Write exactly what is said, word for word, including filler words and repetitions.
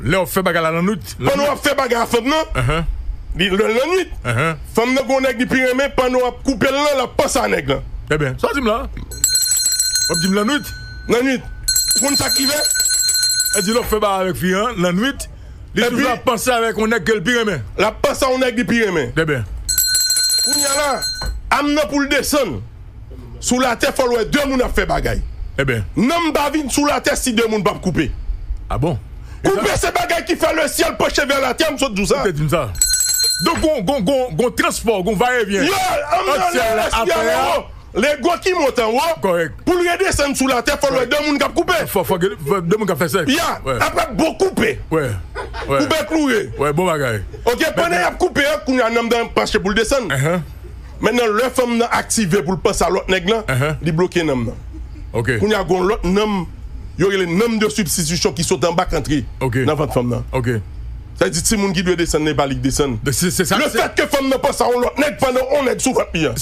Lè w ap fè bagay la lannwit. Pandan w ap fè bagay a fanm nan, li lè l lannwit. Fanm nan gon nèg li pi renmen, pandan w ap koupe l lan, l ap panse a nèg lan. Ebyen, sa w di m la? W ap di m lannwit? Lannwit. Ou konn sa k rive? E di lè w ap fè bagay avèk fi an lannwit, li toujou ap panse avèk yon nèg ke l pi renmen. L ap panse a yon nèg li pi renmen. Ebyen. Kounye a la, âme nan pou l desann sou latè, fò l wè de moun ap fè bagay. Ebyen. Nanm pa vin sou latè si de moun p ap koupe. Ah bon? Koupe se bagay ki fè le ciel penché vers la terre, m sot di w sa. Ou te di m sa. Donk, gon, gon, gon, gon transpò, gon vayevyen. Yo, ant syèl la, atè a. Lego ki monte anwo, pou l redesann sou latè, fò l wè de moun k ap koupe. Fò, fò, fò de moun k ap fè sèks. Ya, apre bon koupe. Koupe kloure. Wè, bon bagay. Ok, pandan y ap koupe an, kounye a nanm nan panche pou l desann. Mentnan, lè fanm nan aktive pou l panse a lòt nèg lan, li bloke nanm nan. Kounye a gon lòt nanm, yo rele nanm de sibstitisyon ki sot anba k antre nan vant fanm nan. Sa vle di timoun ki dwe desann nan, e pa li k desann. Lefètke fanm nan panse a yon lòt nèg pandan yon nèg sou vant li an.